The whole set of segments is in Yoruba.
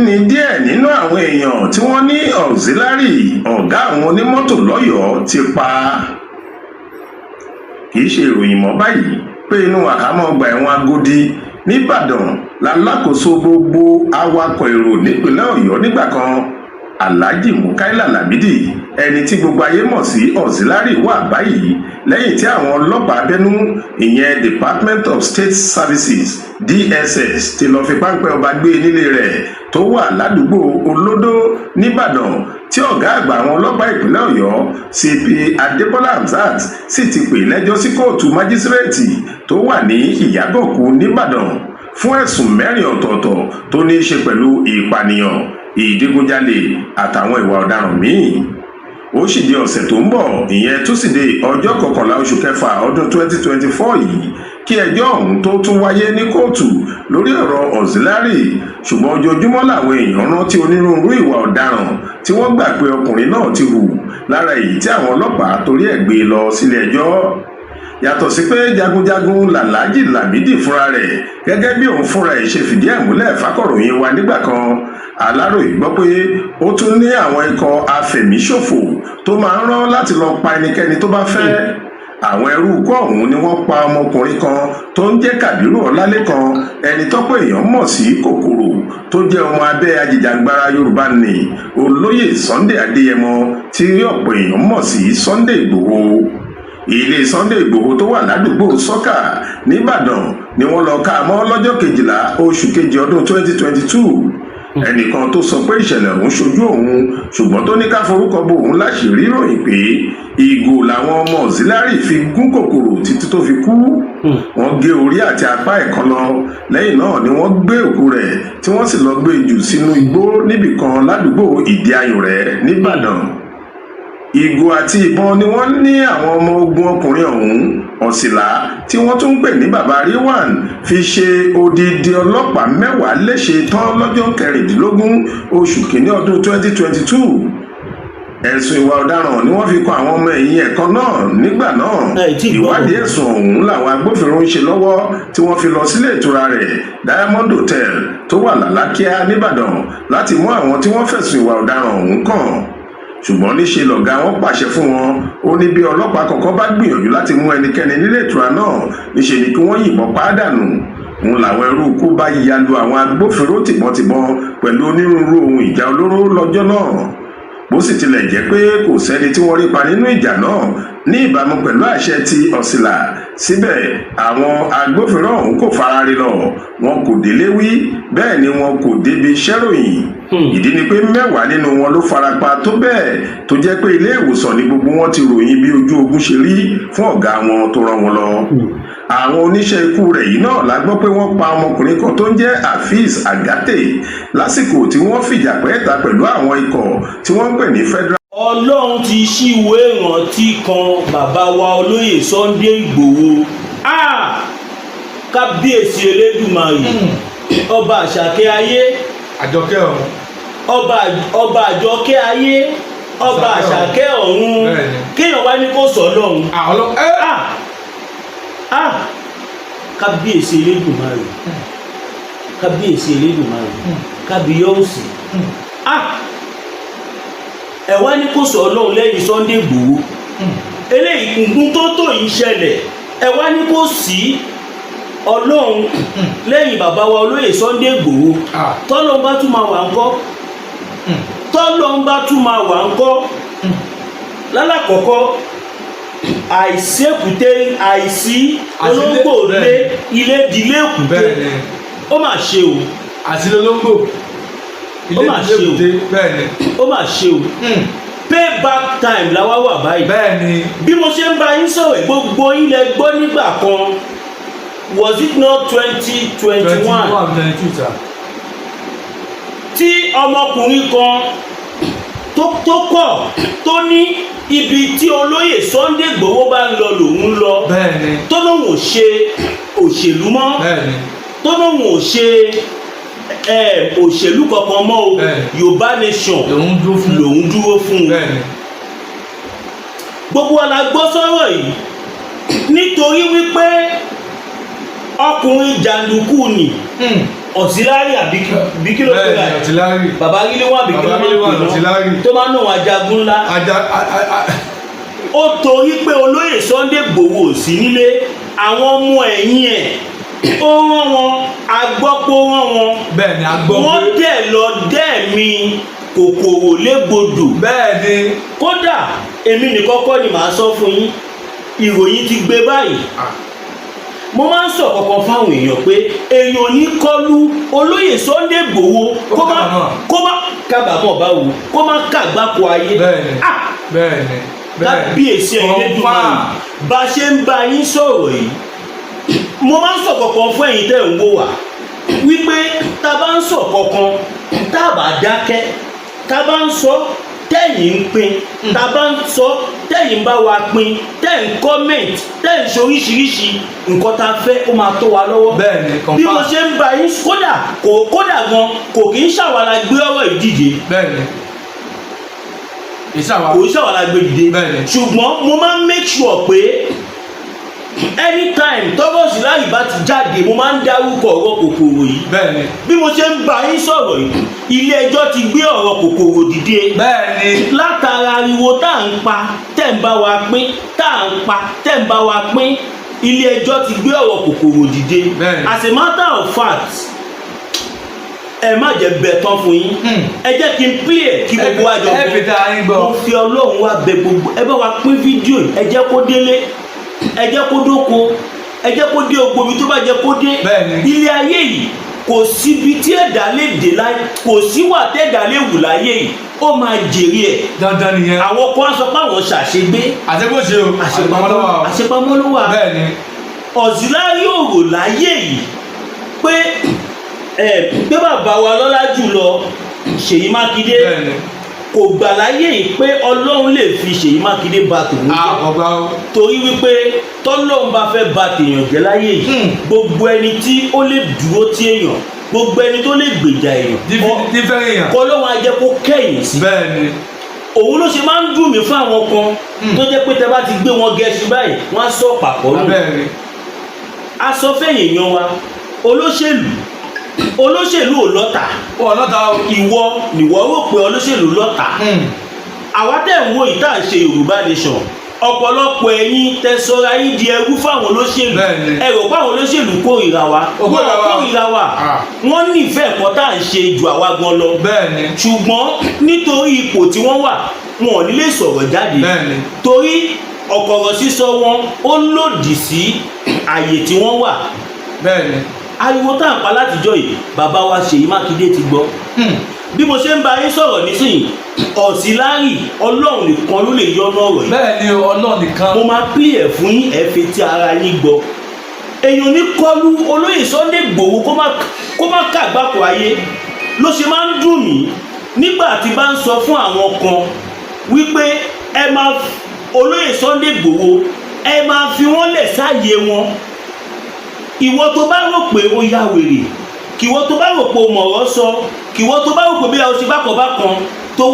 Ní díẹ̀ nínú àwọn èèyàn tí wọ́n ní Auxillary, ọ̀gá àwọn onímọ́tò lọ́yọ̀ọ́, ti pa. Kì í ṣe ìròyìn mọ́ báyìí pé inú àhámọ́ ọgbà ẹ̀wọ̀n Agodi nìbàdàn lálákòóso gbogbo awakọ̀ èrò nípìnlẹ̀ Ọ̀yọ́ nígbà kan, Alhaji Mukaila Lamidi, ẹni tí gbogbo ayé mọ̀ sí Auxillary, wà báyìí lẹ́yìn tí àwọn ọlọ́pàá abẹ́nú, ìyẹn Department of State Services, DSS, ti lọ́ọ́ fi páńpẹ́ ọba gbé nílé rẹ̀ tó wà ládùúgbò Olódó nìbàdàn, tí ọ̀gá àgbà àwọn ọlọ́pàá ìpínlẹ̀ Ọ̀yọ́, CP Adébọlá Hamzat, sì ti pè lẹ́jọ́ sí kóòtù májísírèètì tó wà ní Ìyàgànkù nìbàdàn fún ẹ̀sùn mẹ́rin ọ̀tọ̀ọ̀tọ̀ tó ní í ṣe pẹ̀lú ìpànìyàn, ìdígunjalè àtàwọn ìwà ọ̀daràn míì. Ó sì di ọ̀sẹ̀ tó ń bọ̀, ìyẹn túsídẹ̀ẹ́ ọjọ́ 11 oṣù kẹfà ọdún 2024 yìí, kí ẹjọ́ ọ̀hún tó tún wáyé ní kóòtù lórí ọ̀rọ̀ Auxillary. Ṣùgbọ́n ojoojúmọ́ làwọn èèyàn rántí onírúurú ìwà ọ̀daràn tí wọ́n gbà pé ọkùnrin náà ti hù, lára èyí tí àwọn ọlọ́pàá torí ẹ̀ gbé e lọ sílé ẹjọ́. Yàtọ̀ sí pé jagunjagun làlájì Lámìdí fúnra rẹ̀, gẹ́gẹ́ bí òun fúnra ẹ̀ ṣe fìdí ẹ̀ múlẹ̀ fákọ̀ròyìn wa nígbà kan, Aláròyé gbọ́ pé ó tún ní àwọn ikọ̀ afẹ̀míṣòfò tó máa ń rán láti lọ pa ẹnikẹ́ni tó bá fẹ́. Àwọn ẹrú ikú ọ̀hún ni wọ́n pa ọmọkùnrin kan tó ń jẹ́ Kábírù Ọlálẹ́kan, ẹni tọ́pọ̀ èèyàn mọ̀ sí Kòkòrò, tó jẹ́ ọmọ abẹ́ ajìjàgbara Yorùbá ní Olóyè Sunday Adéyẹmọ, tí ọ̀pọ̀ èèyàn mọ̀ sí Sunday Ìgbòho. Ilé Sunday Ìgbòho tó wà ládùúgbò Sọ́kà nìbàdàn ni wọ́n lọ ká a mọ́ lọ́jọ́ 12 oṣù kejì ọdún 2022. Ẹnìkan tó sọ pé ìṣẹ̀lẹ̀ ọ̀hún ṣojú òun, ṣùgbọ́n tó ní ká forúkọ bo òun láṣìírí, ròyìn pé ìgò làwọn ọmọ Auxillary fi gún Kòkòrò títí tó fi kú. Wọ́n gé orí àti apá ẹ̀ kan lọ. Lẹ́yìn náà ni wọ́n gbé òkú rẹ̀, tí wọ́n sì lọ gbé jù sínú igbó níbìkan ládùúgbò Ìdí Ayùn rẹ̀ nìbàdàn. Ìgò àti ìbọn ni wọ́n ní àwọn ọmọ ogun ọkùnrin ọ̀hún, Ọ̀sìlá, tí wọ́n tún ń pè ní Baba Rilwan, fi ṣe odidi ọlọ́pàá 10 léṣe tán lọ́jọ́ 16 oṣù kínní ọdún 2022. Ẹ̀sùn ìwà ọ̀daràn ni wọ́n fi kan àwọn ọmọ ẹ̀yìn ẹ̀kan náà nígbà náà. Ẹ tí ì gbọ́. Ìwádìí ẹ̀sùn ọ̀hún làwọn agbófinró ń ṣe lọ́wọ́ tí wọ́n fi lọ sílé ìtura rẹ̀, Diamond Hotel, tó wà Làlákíá nìbàdàn, láti mú àwọn tí wọ́n fẹ̀sùn ìwà ọ̀daràn ọ̀hún kàn. Ṣùgbọ́n níṣe lọ̀gá wọn pàṣẹ fún wọn, ó ní bí ọlọ́pàá kọ̀ọ̀kan bá gbìyànjú láti mú ẹnikẹ́ni nílé ìtura náà, níṣe ni kí wọ́n yìnbọn pa á dànù. Ń làwọn ẹrú ikú bá ya lu àwọn agbófinró tìbọntìbọn pẹ̀lú onírúurú ohun ìjà olóró lọ́jọ́ náà. Bó sì tilẹ̀ jẹ́ pé kò sẹ́ni tí wọ́n rí pa nínú ìjà náà ní ìbámu pẹ̀lú àṣẹ ti Ọ̀sìlà, síbẹ̀ àwọn agbófinró ọ̀hún kò fara lọ, wọn kò délé wí, bẹ́ẹ̀ ni wọn kò débi iṣẹ́ ròyìn. Ìdí ni pé 10 nínú wọn ló farapa tó bẹ́ẹ̀ tó jẹ́ pé ilé ìwòsàn ni gbogbo wọn ti ròyìn bí ojú ogun ṣe rí fún ọ̀gá wọn tó rán wọn lọ. Àwọn oníṣẹ́ ikú rẹ̀ yìí náà la gbọ́ pé wọ́n pa ọmọkùnrin kan tó ń jẹ́ Afeez Agate lásìkò tí wọ́n fìjà pẹ́ẹ́ta pẹ̀lú àwọn ikọ̀ tí wọ́n ń pè ní Federal Ọlọ́run ti ṣíwèé ìrántí kan bàbá wa Olóyè Sunday Ìgbòho. Ah! Kábíyèsí Elédùmarè, ọba àṣàkẹ́ ayé. Àjọkẹ́ ọ̀run. Ọba àjọkẹ́ ayé, ọba àṣàkẹ́ ọ̀run. Kéèyàn wá ní kó sọ lọ́hùn. Àwọn ẹ. Ah! Ah! Kábíyèsí Elédùmarè, kábíyèsí Elédùmarè, kábíyọ̀sì. Ah! Ẹ wá ní kó sọ ọlọ́run lẹ́yìn Sunday Igboho. Eléyìí nǹkan tó tó yìí ṣẹlẹ̀, ẹ wá ní kó sí ọlọ́run lẹ́yìn bàbá wa Olóyè Sunday Igboho. Tọ́lọ́run bá tún máa wà ńkọ́? Tọ́lọ́run bá tún máa wà ńkọ́? Lálàkọ́kọ́, àìsí èkúté, àìsí olóńgbò lé ilé dilé èkúté. Ó mà ṣe o. Àti olóńgbò ilé. Ó mà ṣe o. Èkúté, bẹ́ẹ̀ni. Ó mà ṣe o. Payback time la wá wà báyìí. Bí mo ṣe ń bá yín sọ̀rọ̀, gbogbo yín lẹ gbọ́ nígbà kan, was it not 2021? 21, 22, sir. Tí ọmọkùnrin kan tó kọ̀, tó ní ibi tí Olóyè Sunday Igboho bá ń lọ lòun ń lọ, tó lóun ò ṣe òṣèlú mọ́, tó lóun ò ṣe òṣèlú kankan mọ́ o, Yorùbá Nation lòun dúró fún. Lòun dúró fún un. Gbogbo wa la gbọ́ sọ̀rọ̀ yìí, nítorí wípé ọkùnrin jàǹdùkú ni. Auxiliary àbí kí ló pè Bẹ́ẹ̀ni, báyìí? Auxiliary. Bàbá Rílíwà àbí kí ló Bàbá máa ń Rílíwà, pè náà Auxiliary. tó máa ń nà wọn ajagun ńlá. Ajá Ó torí pé olóyè Sunday Igboho ò sí nílé, àwọn ọmọ ẹ̀yìn ẹ̀, ó rán wọn, agbọ́pọ̀ rán wọn. Bẹ́ẹ̀ni, a gbọ́ Wọ́n pé dẹ̀ lọ dẹ́ẹ̀mí kòkòrò légbodò. Kódà èmi nìkan kọ́ ni màá sọ fún yín, ìròyìn ti gbé báyìí. Mo máa ń sọ kankan fáwọn èèyàn pé èèyàn ò ní kọlu olóyè Sunday Igboho kó má kábàámọ̀. Kó má kábàámọ̀ báwo, kó má kàgbákò ayé. Ah! bẹ́ẹ̀ni bẹ́ẹ̀ni Kábíyèsí ẹ̀yin lẹ́dùnmáà, bá a ṣe ń bá yín sọ̀rọ̀ yìí, mo máa ń sọ kankan fún ẹ̀yin tẹ́ ń wò wá wípé tá a bá ń sọ kankan, tá a bá dákẹ́, tá a bá ń sọ tẹ́yìn ń pín, tá a bá ń sọ tẹ́yìn ń bá wa pín, tẹ́ ń comment, tẹ́ ń ṣe oríṣiríṣi nǹkan tá a fẹ́, ó máa tó wa lọ́wọ́. Bí mo ṣe ń bá yín, kódà kò kódà gan kò kì í ṣàwárà gbé ọ̀rọ̀ ìdíje. Bẹ́ẹ̀ni, ìṣàwà. Kò ń ṣàwárà gbé dìde. Ṣùgbọ́n mo máa ń make sure pé anytime tọ́rọ̀ Auxiliary bá ti jáde, mo máa ń dárúkọ ọ̀rọ̀ kòkòrò yìí. Bí mo ṣe ń bá yín sọ̀rọ̀ yìí, ilé ẹjọ́ ti gbé ọ̀rọ̀ kòkòrò dìde látara ariwo tá à ń pa, tẹ̀ ń bá wa pín, tá à ń pa, tẹ̀ ń bá wa pín. Ilé ẹjọ́ ti gbé ọ̀rọ̀ kòkòrò dìde. As a matter of fact, ẹ má jẹ́ bẹ̀ tán fún yín. Ẹ jẹ́ kí n play ẹ̀ kí gbogbo wa jọ Ẹ fi ta yín gbọ́. Mo fi Ọlọ́run wá bẹ̀ gbogbo ẹ, bá wa pín fídíò yìí. Ẹ jẹ́ kó délé, ẹ jẹ́ kó dóko, ẹ jẹ́ kó dé gbogbo ibi tó bá jẹ́ kó dé. Ilé ayé yìí, kò síbi tí ẹ̀dá lè dé láyé, kò síwà tẹ̀dá lè wù láyé yìí, ó máa jèrè ẹ̀. Dandan nìyẹn. Àwọn kan á sọ pé àwọn ṣàṣegbé. Àṣegbóṣe o, àṣepamọ́ lọ́wọ́ o. Àṣepamọ́ ló wà. Auxiliary òrò láyé yìí pé ẹ pé bàbá wa lọ́lá jùlọ Ṣèyí Mákindé kò gbà láyé yìí pé Ọlọ́run lè fi Ṣèyí Mákindé ba tòun jẹ́. Àkọ́gbá o. Torí wípé tọ́lọ́run bá fẹ́ ba tèèyàn jẹ́ láyé yìí, gbogbo ẹni tí ó lè dúró tí èèyàn, gbogbo ẹni tó lè gbèjà èèyàn, Nífẹ̀ẹ́ èèyàn. kọ́lọ́run á jẹ́ kó kẹ́yìn sí. Òun ló ṣe máa ń dùn mí fún àwọn kan tó jẹ́ pé tẹ bá ti gbé wọn gẹ̀ẹ́sì báyìí, wọ́n á sọ pàpọ̀ nù. A sọ fẹ́yìn èèyàn wa, olóṣèlú, olóṣèlú ò lọ́tà. Wọ́n lọ́ta o. Ìwọ nìwọ rò pé olóṣèlú lọ́tà. Àwa tẹ̀ ń wo ìta ṣe Yorùbá Nation, ọ̀pọ̀lọpọ̀ ẹ̀yin tẹ sọra yín di ẹrú fáwọn olóṣèlú. Ẹ rò pé àwọn olóṣèlú kórìíra wa? Ó kórìíra Wọn wa. kórìíra wa. Wọ́n nífẹ̀ẹ́ ẹ̀kọ́ tá à ń ṣe ju àwa gan lọ. Ṣùgbọ́n nítorí ipò tí wọ́n wà, wọn ò ní lè sọ̀rọ̀ jáde, torí ọ̀kọ̀rọ̀ sísọ wọn ó lòdì sí àyè tí wọ́n wà. Ariwo tá à ń pa látijọ́ yìí, bàbá wa Ṣèyí Mákindé ti gbọ́. Bí mo ṣe ń bá yín sọ̀rọ̀ nísìnyí, Auxiliary, Ọlọ́run nìkan ló lè yọ́nú ọ̀rọ̀ yìí. Bẹ́ẹ̀ni, Ọlọ́run nìkan. Mo máa pín ẹ̀ fún yín, ẹ̀ fi ti ara yín gbọ́. Èèyàn ní kọlu olóyè Sunday Igboho kó má kàgbákò ayé. Ló ṣe máa ń dùn mí nígbà tí bá ń sọ fún àwọn kan wípé ẹ máa olóyè Sunday Igboho, ẹ máa fi wọ́n lẹ̀ sáàyè wọn. Ìwọ tó bá rò pé ó ya wèrè, kìwọ tó bá rò pé o mọ̀rọ̀ sọ, kìwọ tó bá rò pé bí a ṣe bákan bákan, tó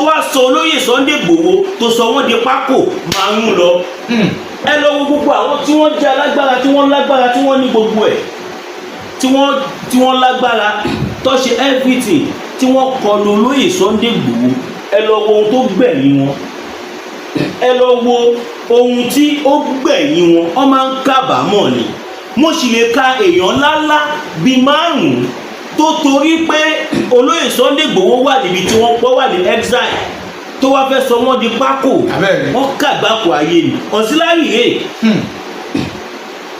wá sọ olóyè Sunday Igboho, tó sọ wọ́n di pákó, máa ń lọ. Ẹ lọ wo gbogbo àwọn tí wọ́n jẹ́ alágbára, tí wọ́n lágbára, tí wọ́n ní gbogbo ẹ̀, tí wọ́n lágbára, tó ṣe everything, tí wọ́n kọlu olóyè Sunday Igboho, ẹ lọ wo ohun tó gbẹ̀yìn wọn. Ẹ lọ wo ohun tí ó gbẹ̀yìn wọn. Wọ́n máa ń kábàámọ̀ ni. Mo sì lè ka èèyàn ńláńlá bíi márùn-ún tó torí pé olóyè Sunday Igboho wà níbi tí wọ́n pọ̀ wà ní exile, tó wá fẹ́ sọ wọ́n di pákó. Wọ́n kàgbákò ayé ni. Auxiliary rè.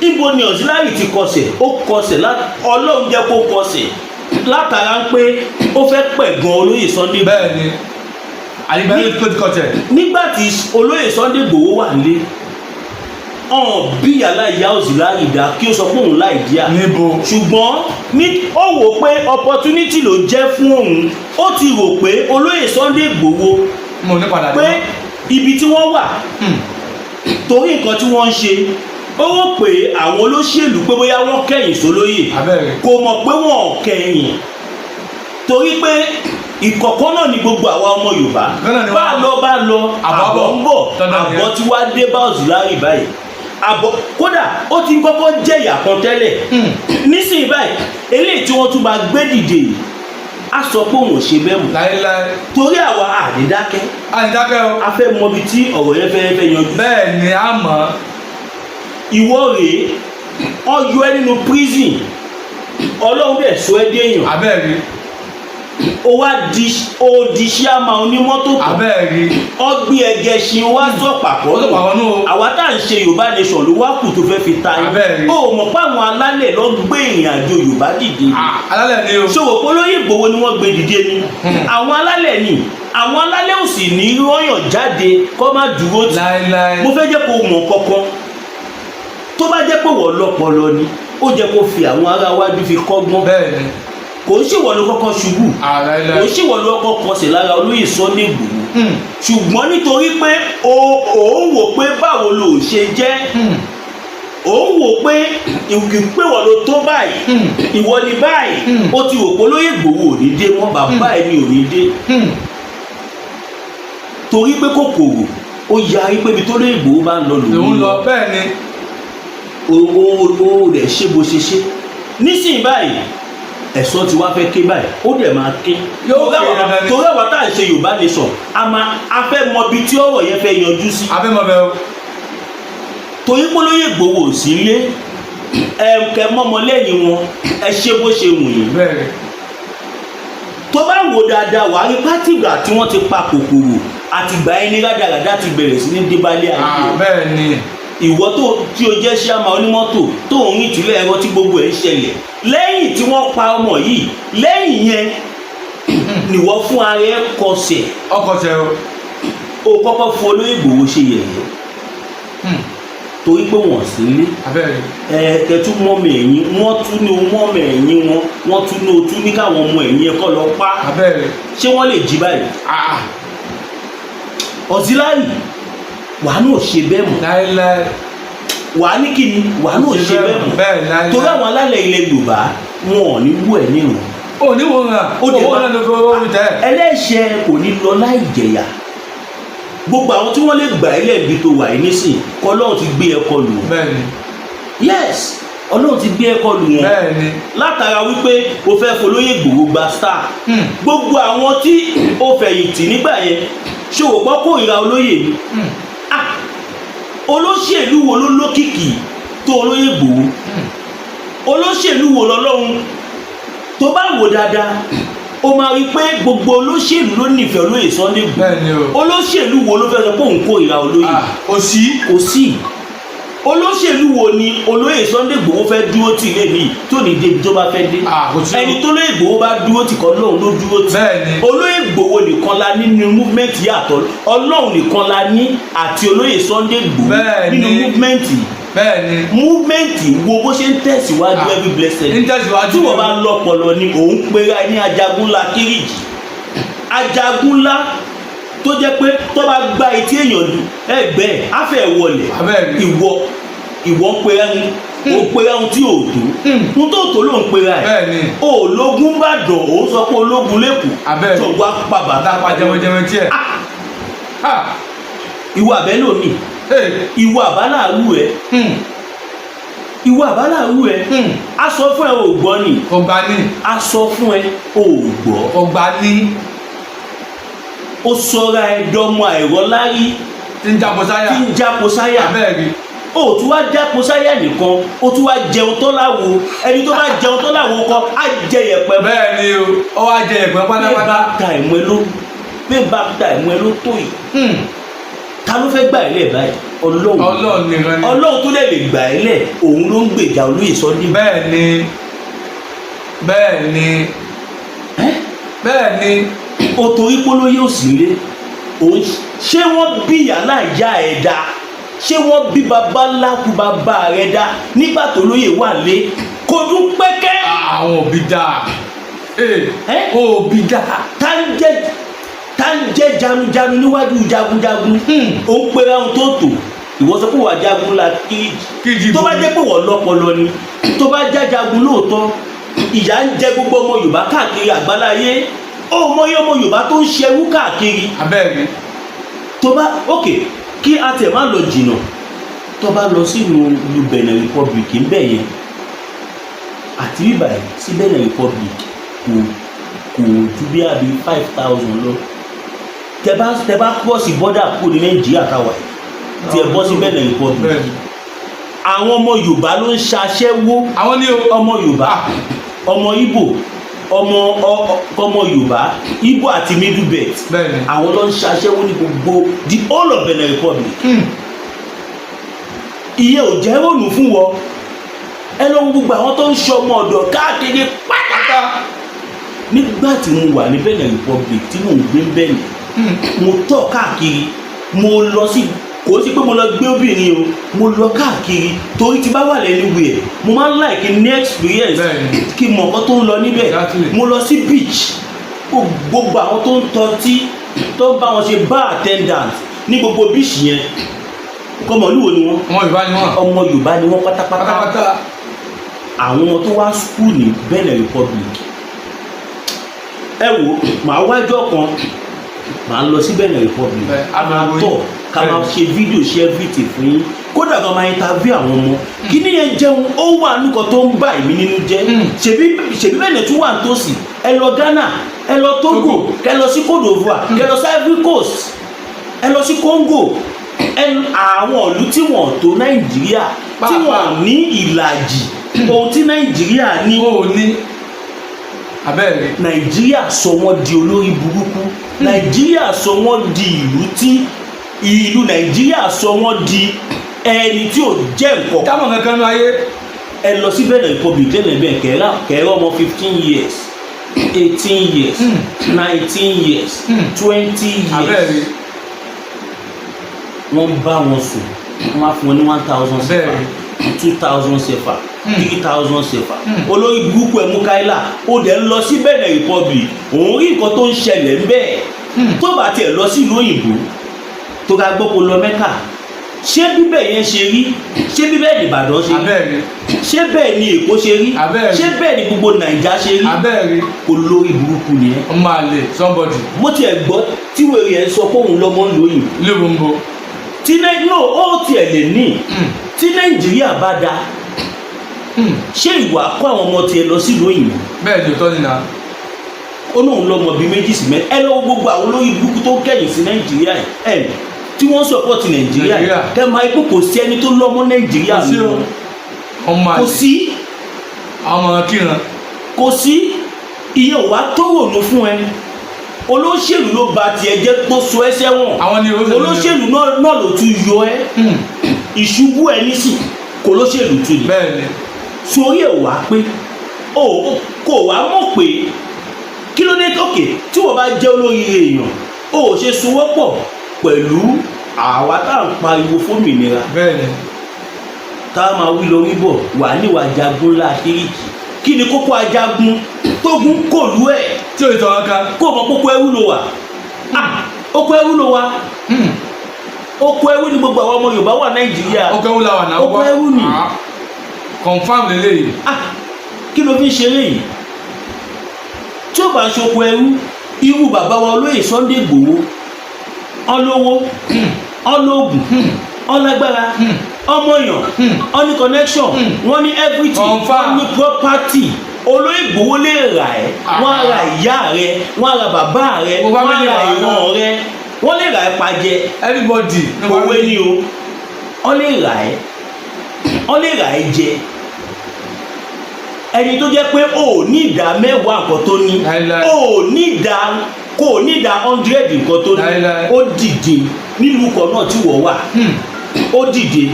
Ibo ni Auxiliary ti kọsẹ̀? Ó kọsẹ̀, Ọlọ́run jẹ́ kó kọsẹ̀ látara ń pé ó fẹ́ pẹ̀gàn olóyè Sunday Igboho. Bẹ́ẹ̀ni, àyígbá ló ti kọsẹ̀. Nígbà tí olóyè Sunday Igboho wà nílé ọ̀n, bí yàrá ìyá Auxiliary dá kí ó sọ pé òun láì díà. Níbo? Ṣùgbọ́n ní ó wò pé opportunity ló jẹ́ fún òun. Ó ti rò pé olóyè Sunday Igboho Mo ní padà pé ibi tí wọ́n wà, torí nǹkan tí wọ́n ń ṣe, ó rò pé àwọn olóṣèlú pé bóyá wọ́n kẹ̀yìn sólóyè. Kò mọ̀ pé wọ́n ò kẹ̀yìn, torí pé ìkọ̀kọ̀ náà ni gbogbo àwa ọmọ Yorùbá. Kan náà ni Bá wọ́n. lọ bá lọ, Àbọ̀ àbọ̀ ń bọ̀. Dandan ni. Àbọ̀ tí wàá dé bá Auxiliary báyìí. Àbọ̀ kódà ó ti kọ́kọ́ jẹ̀yà kan tẹ́lẹ̀. Nísìnyí báyìí, eléyìí tí wọ́n tún máa gbé dìde yìí, á sọ pé òun ò ṣe bẹ́ẹ̀ mọ́. Láéláé. Torí àwa àdídákẹ́. A ní dákẹ́ o. A fẹ́ mọ ibi tí ọ̀rọ̀ yẹn fẹ́ fẹ́ yanjú. Bẹ́ẹ̀ ni, a mọ̀. Ìwọ rèé, ọyọ ẹ nínú prison, Ọlọ́run dẹ̀ sọ ẹ́ déèyàn. Abẹ́ẹ̀rí. Ó wá di, ó di ṣíàmà onímọ́tò tán. Abẹ́ẹ̀rí. Ọgbìn ẹgẹṣin wá sọ pàpọ̀. Ó sọ pàpọ̀ nù o. Àwa tá à ń ṣe Yorùbá Nation ló wá kù tó fẹ́ fi ta yín. Abẹ́ẹ̀rí. Ó mọ̀ pé àwọn alálẹ̀ lọ gbé ìrìn àjò Yorùbá dìde. Ah, alálẹ̀ ni o. Ṣòwò polóyè Ìgbòho ni wọ́n gbé dìde ni. Àwọn alálẹ̀ ni, àwọn alálẹ̀ ò sì ní rọ́yàn jáde kọ́ má dúró tì. Láéláé. Mo fẹ́ jẹ́ kó mọ̀ kankan, tó bá jẹ́ pé wọ́n lọ́pọlọ ni, ó jẹ́ kó fi àwọn ará wájú fi kọ́gbọ́n. Bẹ́ẹ̀ ni. Kò ń ṣèwọ́ ló kọ́kọ́ ṣubú. Ah, Kò láéláé. ń ṣèwọ́ ló kọ́kọ́ kọsẹ̀ lára olóyè Sunday Igboho. Ṣùgbọ́n nítorí pé o ò ń wò pé báwo ló ṣe jẹ́, ò ń wò pé ìpè wọ́n ló tó báyìí, ìwọ ni báyìí. Ó ti wò pé olóyè Igboho ò ní dé mọ́, bàbá ẹ̀ ni ò ní dé, torí pé kòkòrò ó yarí pé ibi tó lóyè Igboho bá ń lọ lòun lòun lọ, bẹ́ẹ̀ ni. O rẹ̀ ṣe bó ṣe ṣe. Nísìnyí báyìí, ẹ̀sọ́ ti wá fẹ́ ké báyìí, ó dẹ̀ máa ké. Yóò ké dandan ni. Torí àwa tá à ń ṣe Yorùbá Nation, a máa a fẹ́ mọ ibi tí ọ̀rọ̀ yẹn fẹ́ yanjú sí. Abẹ́mọ̀ bẹ́ẹ̀ o. Torí pé olóyè Ìgbòho ò sí lé ẹ, kẹ mọ́mọ lẹ́yìn wọn, ẹ ṣe bó ṣe wù yín. Bẹ́ẹ̀ ni. Tó bá wò dáadáa, wàá rí pátìgbà tí wọ́n ti pa kòkòrò àtìgbà ẹni rádaràdá ti bẹ̀rẹ̀ sí ní débálé ayé. Ah, bẹ́ẹ̀ ni. Ìwọ tó tí o jẹ́ ṣíàmà onímọ́tò tó ń rìn tìlẹ̀ ẹ̀rọ tí gbogbo ẹ̀ ń ṣẹlẹ̀ lẹ́yìn tí wọ́n pa ọmọ yìí, lẹ́yìn yẹn nìwọ fún ara ẹ kọsẹ̀. Ọkọ̀ tẹ o. O kọ́kọ́ fún olóyè Ìgbòho ṣe yẹ̀yẹ́ torí pé wọ́n sí ilé. Abẹ́rẹ́. Ẹ kẹtù mọ́mọ ẹ̀yìn wọ́n tún ní mọ́mọ ẹ̀yìn wọn, wọ́n tún ní o tún ní káwọn ọmọ ẹ̀yìn ẹ kọ́ lọ pa. Abẹ́rẹ́. Ṣé wọ́n lè jí báyìí? Ah. Ọ̀síláyì, wàá náà ṣe bẹ́ẹ̀ mọ́. Láéláé. Wàá ní kí ni, wàá náà ṣe bẹ́ẹ̀ mọ́. Bẹ́ẹ̀, láéláé. Torí àwọn alálẹ̀ ilẹ̀ Yorùbá, wọn ò ní wú ẹ̀ nírun. Ó ní wo ràn. Ó dẹ̀ owó máa- náà ló fi owó mi tẹ́. Ẹlẹ́ṣẹ̀ kò ní lọ láì jẹ̀yà. Gbogbo àwọn tí wọ́n lè gbà ẹ́ lẹ́bi tó wà yìí nísìn kọ́, Ọlọ́run ti gbé ẹ kọlù wọn. Bẹ́ẹ̀ ni. Yes, Ọlọ́run ti gbé ẹ kọlù wọn. Bẹ́ẹ̀ ni. Látara wípé o fẹ́ folóyè Ìgbòho gba star, gbogbo àwọn tí o fẹ̀yìntì nígbà yẹn, ṣòwò pọ́ kórìíra olóyè ni. Ah, olóṣèlú wo ló lókìkí tó olóyè Ìgbòho? Olóṣèlú wo lọ́lọ́run? Tó bá wò dáadáa, o máa rí i pé gbogbo olóṣèlú ló nífẹ̀ẹ́ olóyè Sunday Igboho. Bẹ́ẹ̀ ni o. Olóṣèlú wo ló fẹ́ sọ pé òun kórìíra olóyè? Ah, kò sí. Kò sí. Olóṣèlú wo ni olóyè Sunday Igboho fẹ́ dúró tì lé ní tó ní débi tó bá fẹ́ dé? Ah, kò sí o. Ẹni tó lóyè Igboho bá dúró tì kọ́, lóun ló dúró tì. Bẹ́ẹ̀ ni. Olóyè Igboho nìkan la ní nínú movement yàtọ̀, Ọlọ́run nìkan la ní àti olóyè Sunday Igboho Bẹ́ẹ̀ nínú ni. movement. Bẹ́ẹ̀ ni. Movement wo bó ṣe ń tẹ̀síwájú Ah, every blessed. ń tẹ̀síwájú. Tí wọ́n bá lọ́pọlọ ni òun pera ní ajagunlá Kíríjì, ajagunlá tó jẹ́ pé tó bá gba etí èèyàn lù ẹgbẹ́ ẹ̀ á fẹ́ wọlé. Abẹ́ẹ̀ ni. Ìwọ ń pera ń ó pera ń tí ò tó ń tó tó ló ń pera ẹ̀. Bẹ́ẹ̀ ni. Ológun bá dùn, ó sọ pé ológun lẹ́kọ̀ọ́. Abẹ́ẹ̀. Tó wá pa bàtà. Àtàpà jẹmọjẹmọ tiẹ̀. Ah, ìwọ àbẹ́lòmíì. Hey. Ìwọ àbáláàrú ẹ. Ìwọ àbáláàrú ẹ. A sọ fún ẹ, ò gbọ́ ni. Kò gbà ní. A sọ fún ẹ, ò gbọ́. Kò gbà ní. Ó sọra ẹ dọmọ àìrọ́lárí. Tí ń jábọ̀ sáyà. Tí ń jápo sáyà. Abẹ́ẹ̀ rí. Ó tún wá jápo sáyà nìkan, ó tún wá jẹun tó láwo. Ẹni tó bá jẹun tó láwo kọ á jẹ yẹ̀pẹ̀. Bẹ́ẹ̀ ni o, ó wá jẹ ẹ̀pẹ́ bẹ́ẹ̀ bá pátápátá. ta ẹ̀mú ẹ ló, bẹ́ẹ̀ bá ta ẹ̀mú ẹ ló tó yìí, ta ló fẹ́ gbà ẹ́ lẹ̀ báyìí? Ọlọ́run. Ọlọ́run nìkan ni. Ọlọ́run tó dẹ̀ lè gbà ẹ́ lẹ̀, òun ló ń gbèjà olóyè Sunday. Bẹ́ẹ̀ ni, bẹ́ẹ̀ ni, bẹ́ẹ̀ ni. O torí polóyè òsì lé òun, ṣé wọ́n bí yàrá ìyá ẹ̀ dá? Ṣé wọ́n bí baba ńlá kú bàbá rẹ̀ dá nígbà tó lóye wà lé kò dún pẹ́kẹ́? Àwọn òbí dáa. Ee, Ẹ́? òbí dáa. Tá ń jẹ́ jagunjagun níwájú jagunjagun? Ó ń pera ohun tó tò, ìwọ sọ pé wà jagun la kíjì. Kíjì. Tó bá jẹ́ pé wọ́n lọ́pọlọ ni, tó bá já jagun lóòótọ́, ìyà ń jẹ gbogbo ọmọ Yorùbá káàkiri àgbáláyé. Ó mọ iye ọmọ Yorùbá tó ń ṣerú káàkiri. Abẹ́ẹ̀ rí. Tó bá ok, kí a tẹ̀ má lọ jìnnà. Tó bá lọ sínú ìlú Benin Republic ń bẹ̀ yẹn, àti bíbà yìí sí Benin Republic kò ju bí àbí 5,000 lọ. Tẹ bá cross border kúrò ní Nàìjíríà táwa yìí, tí ẹ bọ́ sí Benin Republic, àwọn ọmọ Yorùbá ló ń ṣaṣẹ́wó. Àwọn ní o. Ọmọ Yorùbá, ọmọ Ìgbò, ọmọ Yorùbá, Ìgbò àti Middle Belt, àwọn ló ń ṣaṣẹ́wó ní gbogbo the whole of Benin Republic. Ìyẹn ò jẹ́ rònú fún wọ. Ẹ lọ wo gbogbo àwọn tó ń ṣe ọmọ ọ̀dọ̀ káàkiri pátá. Pátá. Nígbà tí mo wà ní Benin Republic, tí mò ń gbé Benin, mo tọ̀ káàkiri, mo lọ sí, kò sí pé mo lọ gbé obìnrin o, mo lọ káàkiri torí tí bá wà lẹ́nu ẹ̀, mo máa ń like ní experience, kí n mọ̀ nǹkan tó ń lọ níbẹ̀. Mo lọ sí beach, gbogbo àwọn tó ń tọ́tí, tó ń bá wọn ṣe bar attendant ní gbogbo beach yẹn, kọmọlúwo ni wọn? Ọmọ Yorùbá ni wọn. Ọmọ Yorùbá ni wọn pátápátá. Pátápátá. Àwọn tó wá school ní Benin Republic, ẹ wo, màá wájọ́ kan, màá lọ sí Benin Republic, a máa máa wo tọ̀ yín. ká máa ṣe fídíò, ṣe everything fún yín. Kódà kan máa interview àwọn ọmọ. Kí ni yẹn jẹun, ó wà nǹkan tó ń bà èmi nínú jẹ́. Ṣèbí Benin tún wà nítòsí. Ẹ lọ Ghana, ẹ lọ Togo, Togo. Kẹ lọ sí Cote d'Ivoire, kẹ lọ sí Ivory Coast, ẹ lọ sí Congo, ẹ àwọn ìlú tí wọ́n tó Nàìjíríà, tí Pàápàá. wọ́n ní ìlàjì ohun tí Nàìjíríà ní. Ó ní abẹ́rẹ́. Nàìjíríà sọ wọ́n di olórí burúkú. Nàìjíríà sọ wọ́n di ìlú tí ìlú Nàìjíríà sọ wọ́n di ẹni tí ò jẹ́ nǹkan. Táwọn kankan ní ayé. Ẹ lọ sí Benin Republic lẹ́nu bẹ́ẹ̀, kẹ́rẹ́ ọmọ 15 years, 18 years, 19 years, 20 years, Abẹ́rẹ́. Wọ́n bá wọn sùn, wọ́n á fún wọn ní 1,000 CFA, 2,000 CFA, 3,000 CFA. Olórí burúkú ẹ̀ Mukaila, ó dẹ̀ ń lọ sí Benin Republic, òun rí nǹkan tó ń ṣẹlẹ̀ ń bẹ́ẹ̀. Tó bá tiẹ̀ lọ sí ìlú òyìnbó, tó ká gbọ́ kó lọ Mẹ́kà, ṣé bíbẹ̀ yẹn ṣe rí? Ṣé bíbẹ̀ Ìbàdàn ṣe rí? Abẹ́rẹ́. Ṣé bẹ́ẹ̀ ni Èkó ṣe rí? Abẹ́rẹ́. Ṣé bẹ́ẹ̀ ni gbogbo Nàìjà ṣe rí? Abẹ́rẹ́. Olórí burúkú ni ẹ́. Ọmọ àlè somebody. Mo tiẹ̀ gbọ́ tí wèrè ẹ̀ sọ pé òun lọ́mọ ń lò òyìnbó. Ilé gbòǹgbò. Tí no, ó tiẹ̀ lè ní tí Nàìjíríà bá da, ṣé ìwà kó àwọn ọmọ tiẹ̀ lọ sílùú òyìnbó? Bẹ́ẹ̀ ni, òótọ́ nìyà. Ó lóun lọ́mọ bíi méjì sí mẹ́ta. Ẹ lọ́wọ́ gbogbo àwọn olórí burúkú tó kẹ̀yìn sí Nàìjíríà yìí, ẹ tí wọ́n support Nàìjíríà yìí, Nàìjíríà. kẹ́ máa ikú, kò sí ẹni tó lọ́mọ Nàìjíríà Kò sí o. nù. Ọmọ Kò àlè. sí. Àwọn ọmọ kíran. Kò sí. Ìyẹn ò wá tó rònú fún ẹ. Olóṣèlú ló ba tiẹ̀ jẹ́ tó sọ ẹ́ sẹ́wọ̀n. Àwọn ni olóṣèlú. Olóṣèlú náà ló tún yọ ẹ́. Ìṣubú ẹ nísìn kò lóṣèlú tún ni. Bẹ́ẹ̀ ni. Sórí ẹ̀ wá pé o kò wá mọ̀ pé kí ló dé tókè tí wọ́n bá jẹ́ olóríire èèyàn, o ò ṣe sowọ́pọ̀ pẹ̀lú àwa tá à ń pariwo fómìnira, Bẹ́ẹ̀ ni. tá a máa wí lọ wíbọ̀ wà níwà jagun ńlá kíríkì. Kí ni kókó ajagun tógun kòlú ẹ̀? Tí o ìtàn kan. Kó o mọ kókó ẹrú ló wà. Ah, oko ẹrú ló wà. Oko ẹrú ni gbogbo àwọn ọmọ Yorùbá wà Nàìjíríà. Oko ẹrú la wà náà. Oko ẹrú ni. Ah. Confam lélẹ́yìí. Ah, kí ló fi ń ṣeré yìí? Tí ó bá ń ṣoko ẹrú, irú bàbá wa olóyè Sunday Igboho, ọlọ́wọ́, ọlọ́ọ̀gùn, ọlágbára, ọmọyàn, ọní connection, wọ́n ní everything, Confirm. wọ́n ní property. Olóyè Igboho lè rà ẹ́, wọ́n á ra ìyá rẹ, wọ́n á ra bàbá rẹ, Gbogbo wọ́n á family ra wa. ìran rẹ, wọ́n lè rà ẹ́ pajẹ. Everybody. Owó ni o. Wọ́n lè rà ẹ́, wọ́n lè rà ẹ́ jẹ. Ẹni tó jẹ́ pé o ò ní ìdá mẹ́wàá nǹkan tó ní, Láíláí. o ò ní ìdá, kò ní ìdá 100 nǹkan tó ní. Láíláí. Ó dìde nílùú kan náà tí wọ́n wà, ó dìde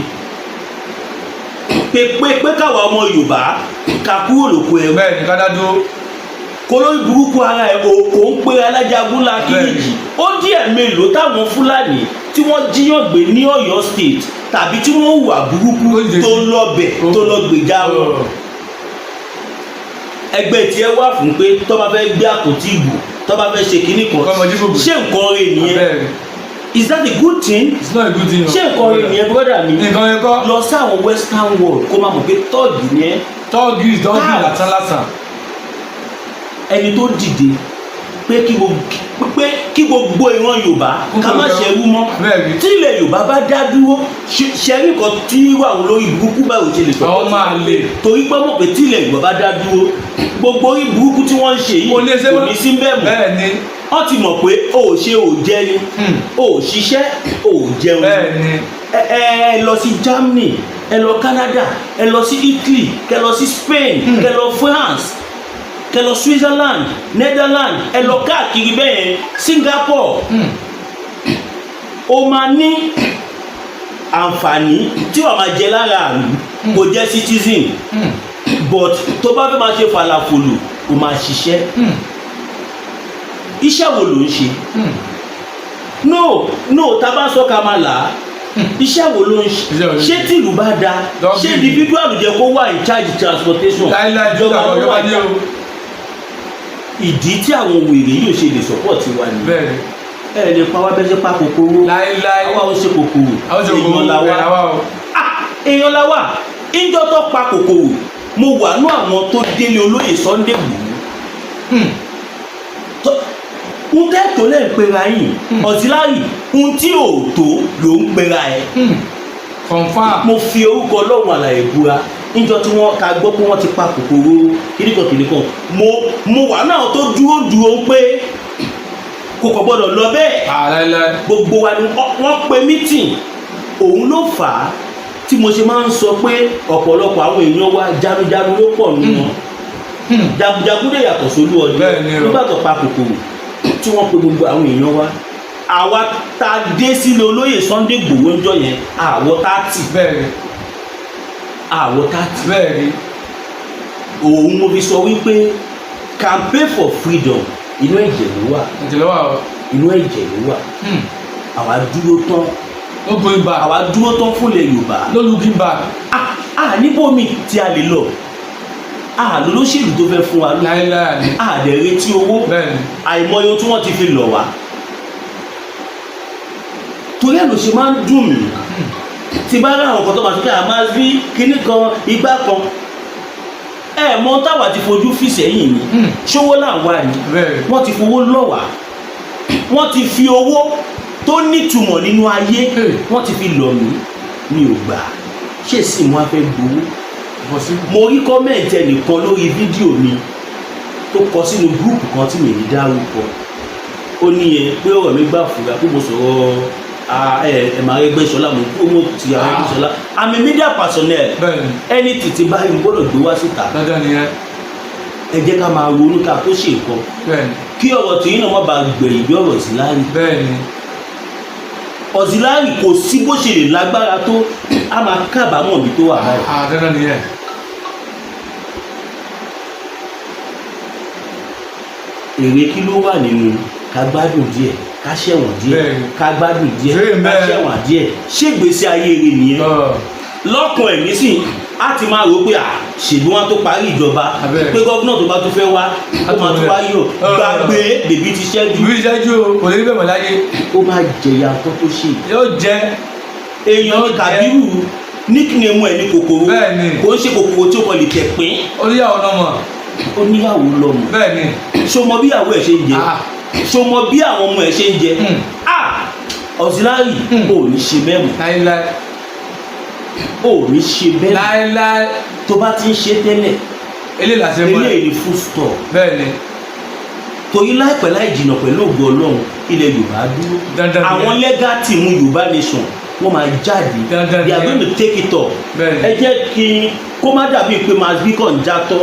pé pé pé káwa ọmọ Yorùbá ká kúrò lóko ẹrú. Bẹ́ẹ̀ ni, ká dá dúró. Kó lórí burúkú ara ẹ, kò ń pe alájagun la kíríjì. Ó díẹ̀ mélòó táwọn Fúlàní tí wọ́n jíyàn gbé ní Ọ̀yọ́ State tàbí tí wọ́n hùwà burúkú Ó dìde tó sí. lọ́bẹ̀ tó lọ gbèjà wọn. Ẹgbẹ́ tí ẹ wà fún pé tó bá fẹ́ gbé àpótí ìbò, tó bá fẹ́ ṣe kinní kan, Kọ́mọ jíbò gbé. ṣé nǹkan rẹ̀ nìyẹn? Bẹ́ẹ̀ ni. Is that a good thing? It's not a good thing o. Ṣé nǹkan rẹ̀ nìyẹn, brother mi? Nǹkan yẹn kọ́. Lọ sí àwọn western world, kó máa mọ̀ pé tọ́ọ̀gì ni ẹ́. Tọ́ọ̀gì tọ́ọ̀gì Ah. lásán lásán. Ẹni tó dìde Pé kí gbogbo ìran Yorùbá ká má ṣerú mọ́. Bẹ́ẹ̀ni. Tí ilẹ̀ Yorùbá bá dá dúró, ṣẹ́rí kan tí wà lórí burúkú, báwo ṣe lè sọ? Àwọn máa lè. Torí pé mọ̀ pé tí ilẹ̀ Yorùbá bá dá dúró, gbogbo orí burúkú tí wọ́n ń ṣe yìí Kò ní ṣe kò mọ́. ní sí bẹ́ẹ̀ mọ́. Wọ́n ti mọ̀ pé o ò ṣe, ò jẹ ni, o ò ṣiṣẹ́, o ò jẹun. Ẹ ẹ lọ sí Germany, ẹ lọ Canada, ẹ lọ sí Italy, kẹ lọ sí Spain, kẹ lọ France, kẹ lọ Switzerland, Netherlands, ẹ lọ káàkiri bẹ́ẹ̀, Singapore. O máa ní àǹfààní tí wàá máa jẹ lára àlù, kò jẹ́ citizen, but tó bá fẹ́ máa ṣe falafolo, o máa ṣiṣẹ́. Iṣẹ́ wo ló ń ṣe? No, no, tá a bá sọ ká máa là á, iṣẹ́ wo ló ń Iṣẹ́ wo ló ṣe? ń Ṣé ṣe? tìlú bá da, Dọ́gbìn. ṣé individual jẹ́ kó wà in charge transportation? Láíláí. Ìjọba ló Ìjọba wà ní o. Ìdí tí àwọn wèrè yóò ṣe lè support wa ni. Ẹ lè pa wá bẹ́ẹ̀ ṣe pa kòkòrò. Láíláí. Àwa ò ṣe kòkòrò. Àwọn ṣe kòkòrò. Èèyàn la wá. Ẹ̀ làwa o. Ah, èèyàn la wà. Ìjọ tó pa kòkòrò, mo wà ní àwọn tó délé olóyè Sunday Igboho. Ń tẹ́ tó lẹ́ ń pera yìí, Auxiliary, ń tí ò tó ló ń pera ẹ̀. Confam. Mo fi orúkọ Ọlọ́run àlàyé búra, níjọ́ tí wọ́n ká gbọ́ pé wọ́n ti pa kòkòrò kìnìkan kìnìkan, mo wà náà tó dúró dúró pé kò kò gbọ́dọ̀ lọ bẹ́ẹ̀. Ah, láíláí. Gbogbo wa ni wọ́n pe meeting. Òun ló fà á tí mo ṣe máa ń sọ pé ọ̀pọ̀lọpọ̀ àwọn èèyàn wa, jagunjagun ló pọ̀ nù wọn. Jagunjagun dẹ̀ yàtọ̀ sólú ọdún. Bẹ́ẹ̀ ni o. Nígbà tó pa kòkòrò tí wọ́n pe gbogbo àwọn èèyàn wa, àwa tá a dé sílé olóyè Sunday Igboho ń jọ yẹn, àwọ̀ 30. Àwọ̀ 30. Òun mo fi sọ wípé campaign for freedom, inú ẹ̀jẹ̀ ló wà. Ẹ̀jẹ̀ ló wà o. Inú ẹ̀jẹ̀ ló wà. Àwa dúró tán. No going back. Àwa dúró tán fúnlẹ̀ Yorùbá. No looking back. Ah ah, níbòmí tí a lè lọ, ah, lolóṣèlú tó fẹ́ fún wa ló Láíláí ni. A dẹ̀ retí owó. Àìmọye ohun tí wọ́n ti fi lọ̀ wá, torí ẹ̀ ló ṣe máa ń dùn mí tí bá rí àwọn kan tó máa sọ pé a máa rí kinní kan, igbá kan. Ẹ mọ táwa ti fojú fì sẹ́yìn ni. Ṣówó là ń wá ni? Wọ́n ti fowó lọ̀ wá, wọ́n ti fi owó tó nítumọ̀ nínú ayé, wọ́n ti fi lọ̀ mí. Mi ò gbà. Ṣé sì mo á fẹ́ gbowó? Possible. Mo rí comment ẹnìkan lórí fídíò mi tó kọ sínú group kan tí mi ní dárúkọ. Ó ní ẹ pé ọ̀rọ̀ mi gbà fúra pé mo sọ̀rọ̀ ẹ̀ máa Arẹ́gbẹ́ṣọlá, mo promote ti Arẹ́gbẹ́ṣọlá. I'm a media personnel. Ẹni tìtì báyìí mo gbọ́dọ̀ gbé wá síta. Dandan nìyẹn. Ẹ jẹ́ ká máa ronú ká tó ṣe nǹkan, kí ọ̀rọ̀ tìyín náà má bàa gbẹ̀yìn bí ọ̀rọ̀ Auxiliary. Auxiliary, kò sí bó ṣe lè lágbára tó, a máa kábàámọ̀ bí tó wà báyìí. Ah, dandan nìyẹn. Èrè kí ló wà nínú ká gbádùn díẹ̀, ká ṣẹ̀wọ̀n díẹ̀? Ká gbádùn díẹ̀, Ṣé ká bẹ́ẹ̀. ṣẹ̀wọ̀n díẹ̀, ṣé ìgbésí ayé rẹ̀ nìyẹn? Lọ́kàn ẹ̀mí sì á ti máa rò pé à ṣèbí wọn tó parí ìjọba, pé gómìnà tó bá tún fẹ́ wá, ó máa tún wá yọ̀. Gbàgbé, bèbí ti ṣẹ́jú. Ìlú ìṣẹ́jú o, kò lè rí bẹ́ẹ̀ mọ́ láyé. Ó máa jẹ̀yà nǹkan tó ṣe. Yóò jẹ́. Èèyàn ní Yóò jẹ́. Kàbírù, nickname ẹ̀ ní kòkòrò. Kò ń ṣe kòkòrò tí ó kọ lè tẹ̀ pín. Oníyàwó náà mọ̀. Ó níyàwó lọ́mọ. Ṣó mọ bí ìyàwó ẹ̀ ṣe ń jẹ? Ah. Ṣó mọ bí àwọn ọmọ ẹ̀ ṣe ń jẹ? Ah, Auxiliary, ò ní ṣe bẹ́ẹ̀ mọ́. Láíláí. Ò ní ṣe bẹ́ẹ̀ mọ́. Láíláí. Tó bá ti ń ṣe tẹ́lẹ̀, Eléyìí làṣẹ mọ́ ẹ. eléyìí ni full stop. Torí láìpẹ́ láì jìnà, pẹ̀lú ògo Ọlọ́run, ilẹ̀ Yorùbá dúró. Dandan nìyẹn. Àwọn legal team Yorùbá nation, wọ́n máa jáde. Dandan They are nìyẹn. going to take it up. Ẹ jẹ́ kí kó má dàbí pé Masbi kàn ń játọ́,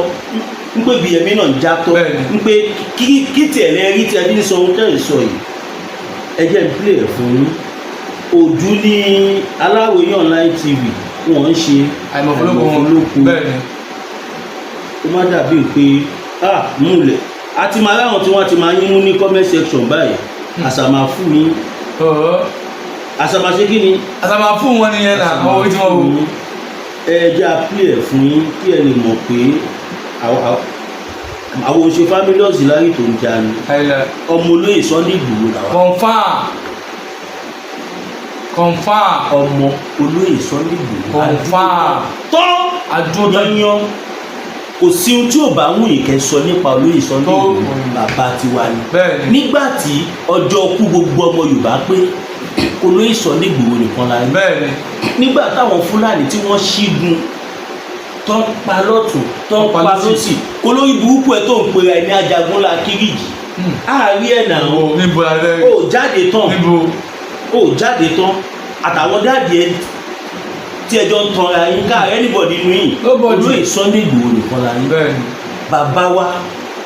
ń pé Bíyẹmí náà ń játọ́, ń pé kí tiẹ̀ lẹ́ rí tí ẹ fi ń sọ ohun tẹ́ ẹ̀ sọ yìí. Ẹ jẹ́ n play ẹ̀ fún yín. Òjú ní Aláròyé Online TV wọ́n ń ṣe. Àìmọ̀fólókun. Àìmọ̀fólókun. Ó má dàbí pé ah múlẹ̀ a ti máa ráwọn tí wọ́n ti máa yín mú ní comment section báyìí. Àṣà máa fún yín. Ọ̀ọ́. Àṣà máa ṣe kí ni? Àṣà máa fún wọn nìyẹn náà, àwọn orí tí wọ́n wò. Ẹ jẹ́ a play ẹ̀ fún yín kí ẹ lè mọ̀ pé àwọn oṣù family Auxiliary tó ń jà ní Láíláí. ọmọ olóyè Sunday Igboho làwọn. Confam. Confam. Ọmọ olóyè Sunday Igboho. Confam. Tọ́. Adúró tán. Yanyan. Kò sí ohun tí ò bá wù yín kẹ́ sọ nípa olóyè Sunday Tó- Igboho, bàbá tiwa ni. Bẹ́ẹ̀ni. Nígbà tí ọjọ́ kú gbogbo ọmọ Yorùbá pé olóyè Sunday Igboho nìkan la rí. Nígbà táwọn Fúlàní tí wọ́n ṣígun tó ń pa lọ́tún, tó ń pa lọ́sì, kó lórí burúkú ẹ tó ń pera ẹ ní Ajagunlá Kíríjì, àárí ẹ̀ náà. Níbo la fẹ́ rí? Ó jáde tán. Níbo? Ó jáde tán, àtàwọn daddy ẹ tí ẹjọ́ ń tanra yín káàrẹ́ anybody nínú yìí. Nobody. Olóyè Sunday Igboho nìkan la rí. Bàbá wa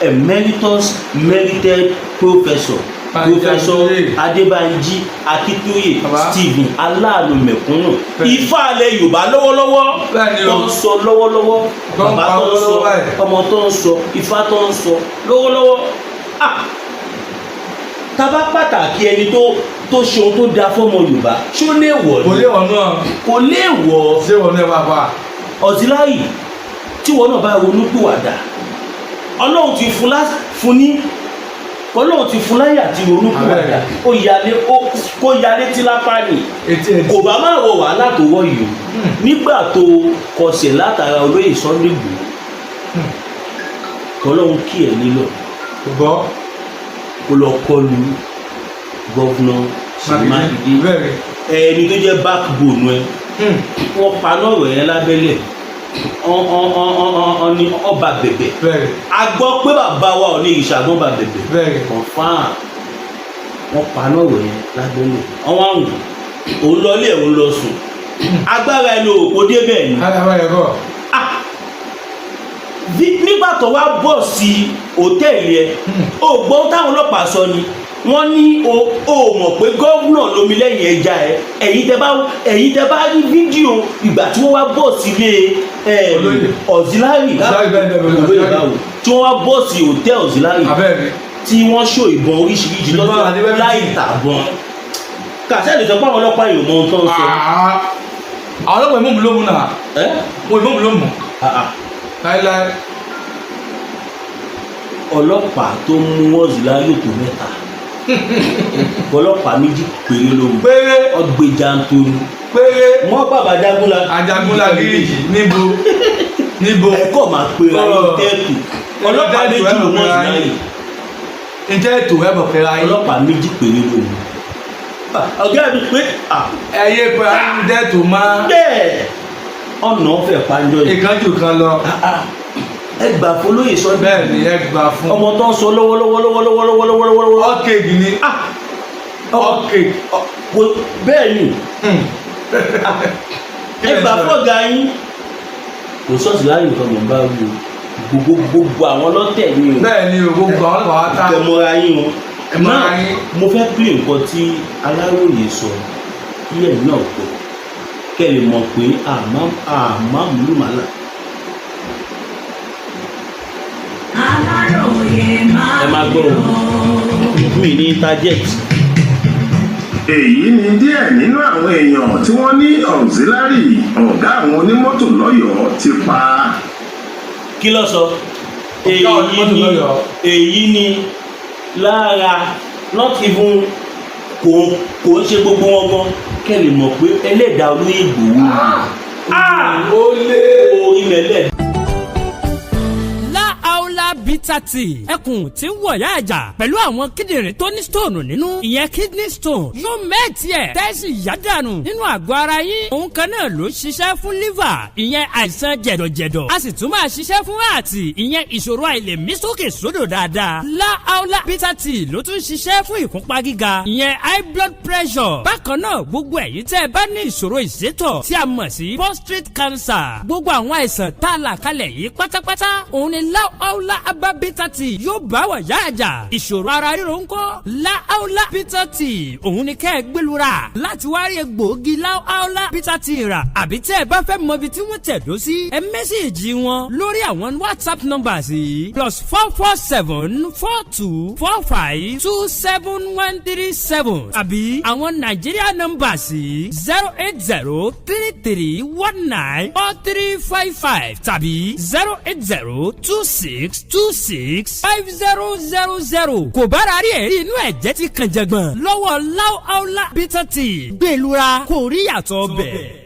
emeritus merited professor, Banji Professor Akíntóyè. Adébánjí Akíntóyè, Bàbá. Stephen, aláàánú mẹ̀kúnnù, Bẹ́ẹ̀ni. ifá alẹ́ Yorùbá lọ́wọ́lọ́wọ́, Bẹ́ẹ̀ni o. tó ń sọ lọ́wọ́lọ́wọ́, Tó ń bàbá pa tó ń sọ lọ́wọ́ báyìí. ọmọ tó ń sọ ifá tó ń sọ lọ́wọ́lọ́wọ́. Ah, tábà pàtàkì ẹni tó ṣe ohun tó dáa fọ́mọ Yorùbá, ṣó lè wọ̀ Kò ni? lè wọ̀ náà. Kò lè wọ̀. Ṣé wọ̀ náà wà pa? Auxiliary tí wọn náà bá ronú pìwàdà, Ọlọ́run ti fún fún ní, Ọlọ́run ti fún láyà tí ronú pìwàdà, ó yalé, kó yalé tí lápá ni. Etí ẹ̀. Kò bá má wọ wàhálà tó wọ yìí o. Nígbà tó kọsẹ̀ látara olóyè Sunday Igboho, kọlọ́run kí ẹ̀ nílò, Gbọ́. kó lọ kọlu Governor Ṣèyí Mákindé, ẹni tó jẹ́ backbone ẹ. Wọ́n paná ọ̀rọ̀ yẹn lábẹ́lẹ̀, ọ ní ọba bẹ̀bẹ̀. A gbọ́ pé bàbá wa ò ní ìṣàgbọ́n bá bẹ̀bẹ̀. Confam, wọ́n paná ọ̀rọ̀ yẹn lábẹ́lẹ̀, ọwọ́n àwọn òun lọ ilé, òun lọ sùn, agbára ẹni òkò débẹ̀ ni. Alábàá yẹ kọ́. Ah, nígbà tó wá bọ̀ sí hòtẹ́ẹ̀lì ẹ, o gbọ́ táwọn ọlọ́pàá sọ ni, wọ́n ní o mọ̀ pé gómìnà lomi lẹ́yìn ẹja ẹ. Ẹ̀yin tẹ bá rí fídíò ìgbà tí wọ́n wá bọ̀ sílé Olóyè. Auxiliary. Auxiliary, bẹ́ẹ̀, bẹ́ẹ̀, bẹ́ẹ̀, Olóyè báwo, tí wọ́n wá bọ̀ sí hòtẹ́ẹ̀lì auxiliary, tí wọ́n ṣó ìbọn oríṣiríṣi Ìbọn lọ́jọ́ àti wẹ́pì. láì tàbọn kàṣẹ́ lè sọ pé àwọn ọlọ́pàá yìí ò mọ ohun tó ń sọ. Àwọn ọlọ́pàá ìmọ̀mù ló mú náà. Ẹ́. Wọn ìmọ̀mù ló mú. Ah, ah. Láíláí. Ọlọ́pàá tó mú auxiliary tó mẹ́ta, ọlọ́pàá méjì péré ló mú. Péré. Ọgbẹ́jà ń tóni. Péré. Wọ́n bàbá Jagunla. Ajagunlá Gíríjì, níbo níbo? Ẹ̀kọ́ máa pera yín Ọ̀. tẹ́ẹ̀tù, ọlọ́pàá Tẹ́ẹ̀tù, méjì ló ẹ̀ mú mọ̀ pera auxiliary. yín. Ǹjẹ́ ètò ẹ̀ bọ̀ pera yín? Ọlọ́pàá méjì péré ló mú. Ah, ọ̀gá mi pé ah, Ẹyẹ pé ǹjẹ́ ètò máa. Bẹ́ẹ̀ ọ̀nà ọ̀fẹ́ panjọ́ yìí. Ìkánjú kan lọ. Ah, ah. Ẹ gbà fọlóyè sọ. Bẹ́ẹ̀ ni, ẹ gbà fún. Ọmọ tó ń sọ lọ́wọ́lọ́wọ́ lọ́wọ́lọ́wọ́ lọ́wọ́lọ́wọ́. Ọ̀kẹ́gì ni. Ah. Ọ̀kẹ́gì. Bẹ́ẹ̀ ni. Ẹ gbà fọ́gà yín. Kò sọ́ọ̀sì láàyè nǹkan mọ̀ ń bá wí o, gbogbo gbogbo àwọn ọlọ́tẹ̀ ni o. Bẹ́ẹ̀ ni o, gbogbo àwọn ọlọ́pàá wa ta. Ẹ mọ́ra yín o. Ẹ mọ́ra Náà, yín. mo fẹ́ pín nǹkan tí Aláròye sọ kí ẹ̀yin náà gbọ́, kẹ́ lè mọ̀ pé àmọ́ àmọ́ múlùmálà. Aláròye máa Ẹ máa gbọ́ o, mi ní interject. Èyí ni díẹ̀ nínú àwọn èèyàn tí wọ́n ní auxiliary, ọ̀gá àwọn onímọ́tò lọ́yọ̀ọ́, ti pa. Kí ló sọ? Ọ̀gá Èyí onímọ́tò ni lọ́yọ̀ọ́. Èyí ni lára, not even, kò ń ṣe gbogbo wọn gan, kẹ́ lè mọ̀ pé ẹlẹ́dàá olóyè Ìgbòho ni. Ah! Ó lé. Orí mẹ́lẹ̀. Láàólà Bitter Tea, ẹkùn tí ń wọ̀yá àjà pẹ̀lú àwọn kíndìnrín tó ní stone nínú, ìyẹn kidney stone, yóò mẹ́ẹ̀tì ẹ̀ tẹ́sí yádànù nínú àgọ́ ara yín. Òun kan náà ló ṣiṣẹ́ fún liver, ìyẹn àìsàn jẹ̀dọ̀jẹ̀dọ̀, a sì tún máa ṣiṣẹ́ fún ààtì, ìyẹn ìṣòro àìlèmí sókè sódò dáadáa. Láàólà Bitter Tea ló tún ṣiṣẹ́ fún ìfúnpá gíga, ìyẹn high blood pressure. Bákan náà, gbogbo ẹ̀yin tẹ́ ẹ bá ní ìṣòro ìsétọ̀ tí a mọ̀ sí prostate cancer, gbogbo àwọn àìsàn tá a là kalẹ̀ yìí pátápátá, òun ni Láàólà Herbal Bitter Tea yóò bá wà yá àjà. Ìṣòro ara ríro ńkọ́? Láàólà Bitter Tea, òun ni kẹ́ ẹ gbẹlura láti wá rí egbòogi Láàólà Bitter Tea rà, àbí tẹ́ ẹ bá fẹ́ mọ ibi tí wọ́n tẹ̀dó sí, ẹ message wọn lórí àwọn WhatsApp numbers yìí: +44 7424 527137, àbí àwọn Nàìjíríà numbers yìí: 08033194355 tàbí 08026265000. Kò bára rí ẹ̀rí inú ẹ̀jẹ̀ ti kàn jẹ̀gbọ̀n lọ́wọ́ Láwọ́lá Bitter Tea, gbẹ̀lura kò rí yàtọ̀ bẹ̀.